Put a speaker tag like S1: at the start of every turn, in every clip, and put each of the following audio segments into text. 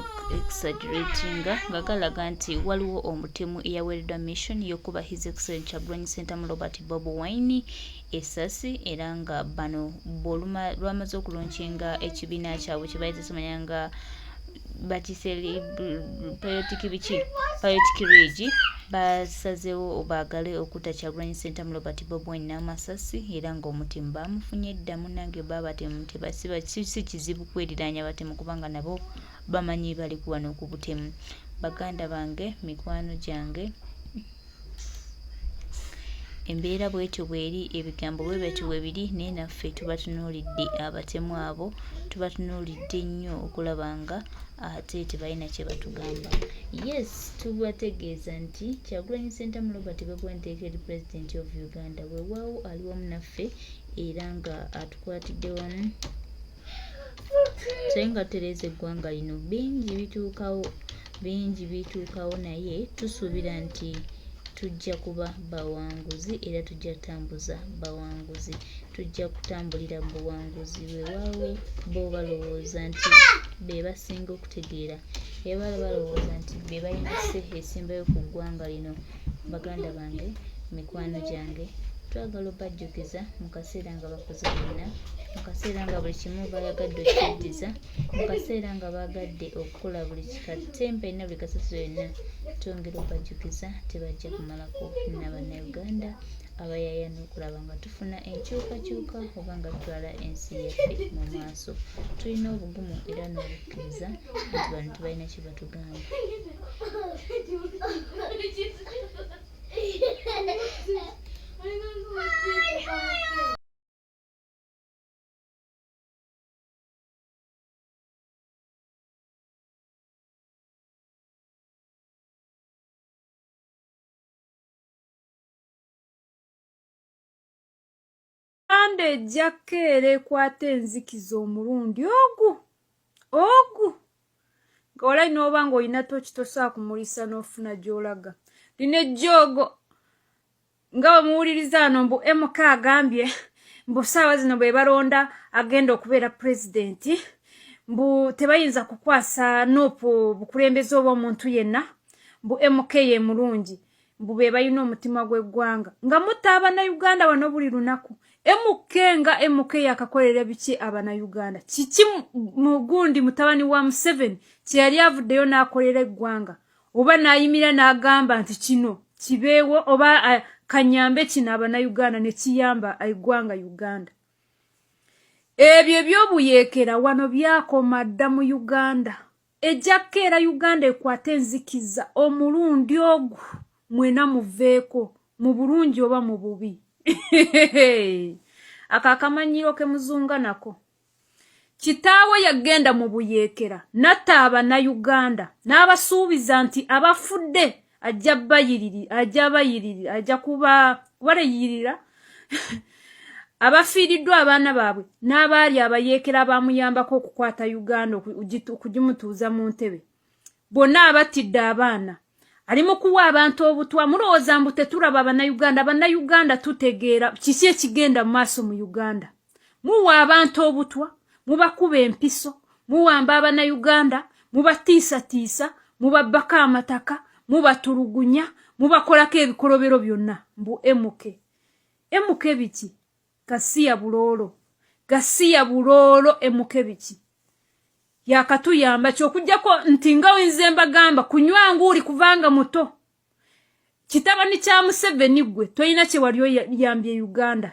S1: N'okuexaggeratinga nga galaga nti waliwo omutemu eyaweereddwa mission y'okuba His Excellent Kyagulanyi Ssentamu Robert Bobi Wine essasi, era nga bano lwamaze okulonkinga ekibiina kyabwe kye bayita simanya nga bakise patriotic biki, patriotic rage, basazeewo baagale okutta Kyagulanyi Ssentamu Robert Bobi Wine n'amasasi, era ng'omutemu baamufunye dda. Munnange, baabatemu si kizibu kweriraanya batemu kubanga nabo bamanyi bali kuwano ku butemu. Baganda bange, mikwano gyange, embeera bwetyo bweri, ebigambo bwe batyo bwe biri, naye naffe tubatunuulidde abatemu abo, tubatunuulidde nnyo okulaba nga ate tebalina kye batugamba. Yes, tubategeeza nti Kyagulanyi Ssentamu Robert Bobi Wine eri President of Uganda, weewaawo ali wamu naffe era nga atukwatidde wamu naye nga tutereeza eggwanga lino. Bingi bituukawo, bingi bituukawo, naye tusuubira nti tujja kuba bawanguzi era tujja kutambuza bawanguzi, tujja kutambulira mu buwanguzi. Weewaawo bo balowooza nti be basinga okutegeera, era balowooza nti be balina say esembayo ku ggwanga lino. Baganda bange, mikwano gyange, twagala obajjukiza mu kaseera nga bakoze byonna, mu kaseera nga buli kimu bayagadde okukiddiza, mu kaseera nga baagadde okukola buli kikatemba yenna, buli kasasiro yenna, twongera obajjukiza tebajja kumalako na Bannayuganda abayaayana okulaba nga tufuna enkyukakyuka oba nga tutwala ensi yaffe mu maaso. Tulina obugumu era n'obukkiriza nti bano tebalina kye batugamba.
S2: Uganda ejja kukeera ekwata enzikiza omulundi ogu ogu nga walayi n'oba ng'olina toki tosobola kumulisa n'ofuna gy'olaga. Lino ejjoogo nga bwe muwuliriza wano mbu MK agambye mbu ssaawa zino bwe balonda agenda okubeera pulezidenti, mbu tebayinza kukwasa NUP bukulembeze oba omuntu yenna, mbu MK ye mulungi, mbu be balina omutima gw'eggwanga, nga mutta Abannayuganda wano buli lunaku. MK nga MK yakakolera biki Abannayuganda? Kiki mugundi mutabani wa Museveni kye yali avuddeyo n'akolera eggwanga oba n'ayimira n'agamba nti kino kibeewo oba kanyambe kino Abannayuganda ne kiyamba eggwanga Uganda? Ebyo ebyobuyeekera wano byakoma dda mu Uganda. Ejja kukeera Uganda ekwate enzikiza omulundi ogu, mwena muveeko mu bulungi oba mu bubi. Ako akamanyiiro ke muzunga nako. Kitaawe yagenda mu buyeekera n'atta Abannayuganda n'abasuubiza nti abafudde ajja bayiriri, ajja bayiriri, ajja kuba kubaleyirira abafiiriddwa abaana baabwe n'abaali abayeekera abaamuyambako okukwata Uganda okugimutuuza mu ntebe. Bonna abattidde abaana. Ali mu kuwa abantu obutwa. Mulowooza mbu tetulaba Abannayuganda? Abannayuganda tutegeera kiki ekigenda mu maaso mu Uganda. Muwa abantu obutwa, mubakuba empiso, muwamba Abannayuganda, mubatiisatiisa, mubabbako amataka, mubatulugunya, mubakolako ebikolobero byonna. Mbu MK, MK biki? Gasiya buloolo, gasiya buloolo. MK biki? Yakatuyamba ki okujjako nti nga nze mbagamba kunywa nguuli kubanga muto kitabani kya Museveni? Gwe tolina kye wali oyambye Uganda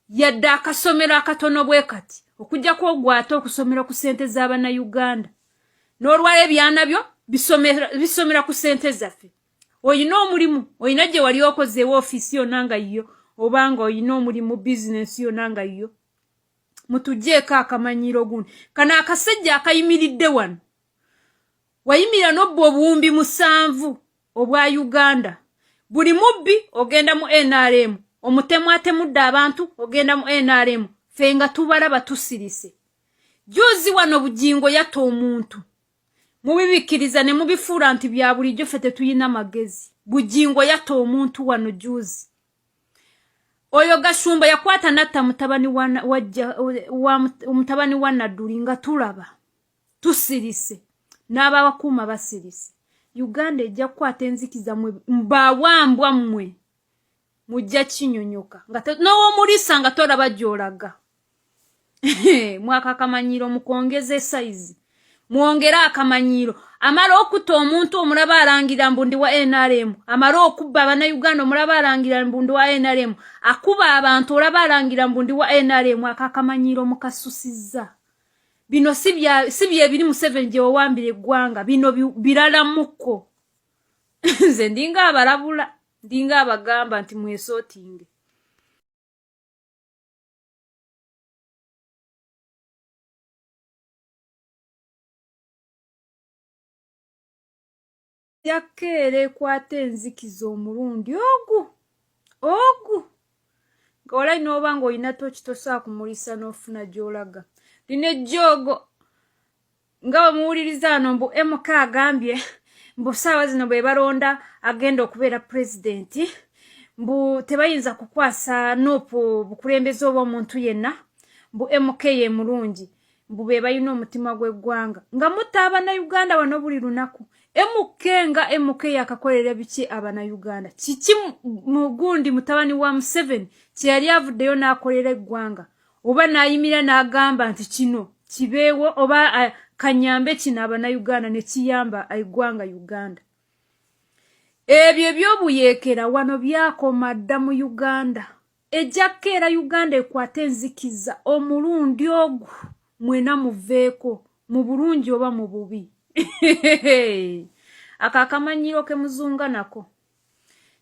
S2: yadde akasomero akatono bwe kati, okujjako ogwate okusomera ku ssente z'Abannayuganda, n'olwala ebyana byo bisomera ku ssente zaffe. Olina omulimu? Olina gye wali okozeewo ofiisi yonna nga yiyo, oba nga olina omulimu, bizinensi yonna nga yiyo? Mutugyeeko akamanyiiro gundi kano akasajja akayimiridde wano. Wayimirira n'obba obuwumbi 7 obwa Uganda. Buli mubbi ogenda mu NRM, omutemu atemudde abantu ogenda mu NRM, fe nga tubalaba tusirise. Juzi wano Bugingo yatta omuntu, mubibikkiriza ne mubifuula nti bya bulijjo. Ffe tetulina magezi. Bugingo yatta omuntu wano juzi. Oyo Gashumba yakwata natta mutabani wa, wa, wa, mutabani wa Nadduli nga tulaba tusirise. N'ababakuuma basirise. Uganda ejja kukwata enzikiza mwe bawambwa mmwe mujja kinyonyoka nga n'owomulisa nga tolaba gy'olaga. Mwaka akamanyiiro mukwongeza esayizi, mwongere akamanyiiro. Amala okutta omuntu omulaba alangira mbu ndi wa NRM, amala okubba Abannayuganda omulaba alangira mbu ndi wa NRM, akuba abantu olaba alangira mbu ndi wa NRM. Ako akamanyiiro mukasusizza. Bino si byebiri Museveni gye wawambira eggwanga, bino biralamuko. Nze ndinga abalabula, ndinga abagamba nti mwesootinge. Yakeera ekwata enzikiza omulundi ogu ogu nga walayi n'oba ng'olina toki tosobola kumulisa n'ofuna gy'olaga. Lino ejjoogo nga bwe muwuliriza wano mbu MK agambye mbu ssaawa zino bwe balonda agenda okubeera pulezidenti, mbu tebayinza kukwasa NUP bukulembeze oba omuntu yenna, mbu MK ye mulungi, mbu be balina omutima gw'eggwanga, nga mutta Abannayuganda wano buli lunaku. MK nga MK yakakolera biki Abannayuganda? Kiki mugundi mutabani wa Museveni kye yali avuddeyo n'akolera eggwanga, oba n'ayimira n'agamba nti kino kibeewo oba kanyambe kino Abannayuganda ne kiyamba eggwanga Uganda? Ebyo ebyobuyeekera wano byakoma dda mu Uganda. Ejja kukeera Uganda ekwate enzikiza omulundi ogu mwena muveeko mu bulungi oba mu bubi. Ako akamanyiiro ke muzunga nako.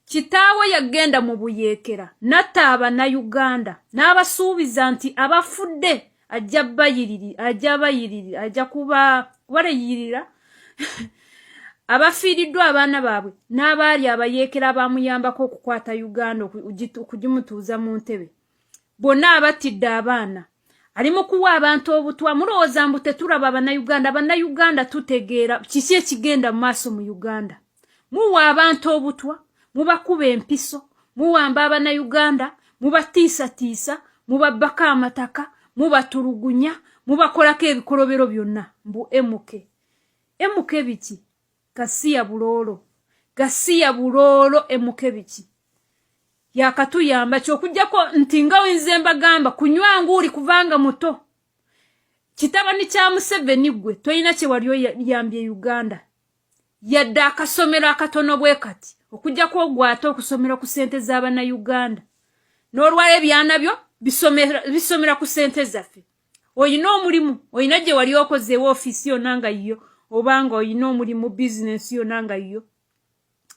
S2: Kitaawe yagenda mu buyeekera n'atta Abannayuganda n'abasuubiza nti abafudde ajja bayiriri, ajja bayiriri, ajja kubaleyirira abafiiriddwa abaana baabwe n'abaali abayeekera abaamuyambako okukwata Uganda okugimutuuza mu ntebe. Bonna abattidde abaana. Ali mu kuwa abantu obutwa. Mulowooza mbu tetulaba Abannayuganda? Abannayuganda tutegeera kiki ekigenda mu maaso mu Uganda. Muwa abantu obutwa, mubakuba empiso, muwamba Abannayuganda, mubatiisatiisa, mubabbako amataka, mubatulugunya, mubakolako ebikolobero byonna mbu MK. MK biki? Gasiya buloolo, gasiya buloolo. MK biki? Yakatuyamba ki okuggyako nti nga nze mbagamba kunywa nguuli kubanga muto kitabani kya Museveni, ggwe tolina kye wali oyambye Uganda yadde akasomero akatono bwe kati, okuggyako ogwate okusomera ku ssente z'Abannayuganda n'olwala ebyana byo bisomera ku ssente zaffe. Olina omulimu, olina gye wali okozeewo ofiisi yonna nga yiyo, obanga olina omulimu bizinensi yonna nga yiyo?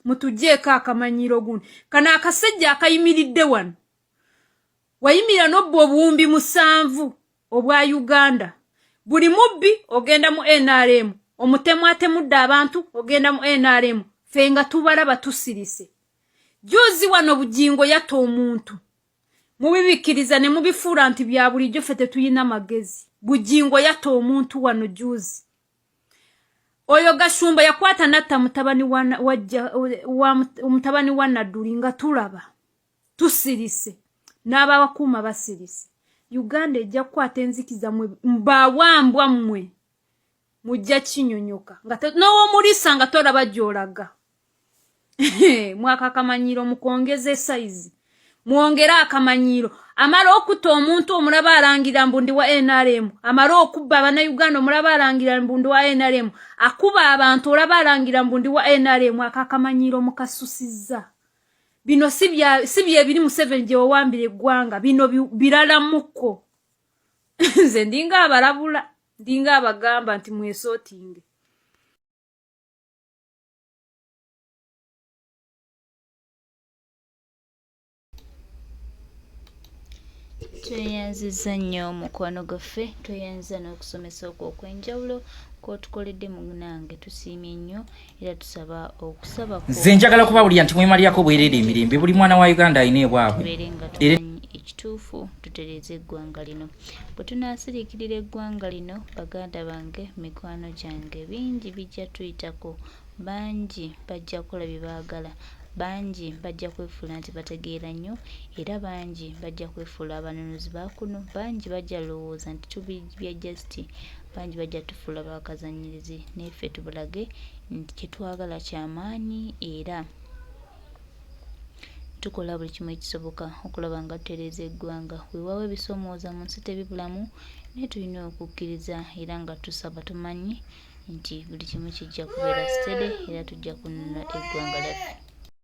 S2: Mutugyeeko akamanyiiro gundi kano akasajja akayimiridde wano. Wayimirira n'obba obuwumbi 7 obwa Uganda. Buli mubbi ogenda mu NRM, omutemu atemudde abantu ogenda mu NRM, ffe nga tubalaba tusirise. Juzi wano Bugingo yatta omuntu, mubibikkiriza ne mubifuula nti bya bulijjo, ffe tetulina magezi. Bugingo yatta omuntu wano juzi. Oyo Gashumba yakwata natta mutabani wa Nadduli nga tulaba tusirise n'ababakuuma basirise. Uganda ejja kukwata enzikiza mwe bawambwa mmwe mujja kinyonyoka nga n'owomulisa nga tolaba gy'olaga. Mwaka akamanyiiro mukwongeza esayizi, mwongere akamanyiiro. Amala okutta omuntu omulaba alangira mbu ndi wa NRM, amala okubba Abannayuganda omulaba alangira mbu ndi wa NRM, akuba abantu olaba alangira mbu ndi wa NRM. Ako akamanyiiro mukasusizza. Bino si byebiri Museveni gye wawambira eggwanga, bino biralamuko. Nze ndinga abalabula, ndinga abagamba nti mwesootinge.
S1: Tweyanziza nnyo mukwano gwaffe, tweyanziza n'okusomesa okwo okw'enjawulo kw'otukoledde munange, tusiimye nnyo era tusaba okusaba
S3: Nze njagala kubawulira nti mwemalirako bwereere emirembe, buli mwana wa Uganda alina ewaabwe.
S1: Tubeere nga tumanyi ekituufu, tutereeze eggwanga lino. Bwe tunaasiriikirira eggwanga lino, baganda bange, mikwano gyange, bingi bijja tuyitako, bangi bajja kukola bye baagala, bangi bajja kwefuula nti bategeera nnyo, era bangi bajja kwefuula abanunuzi ba kuno, bangi bajja lowooza nti tubibya just. Bangi bajja tufuula bakazannyirizi naye ffe tubalage nti kye twagala kya maanyi era tukola buli kimu ekisoboka okulaba nga tutereeza eggwanga. Weewaawo ebisoomooza mu nsi tebibulamu naye tulina okukkiriza era nga tusaba tumanyi nti buli kimu kijja kubeera steady era tujja kununula eggwanga lyaffe.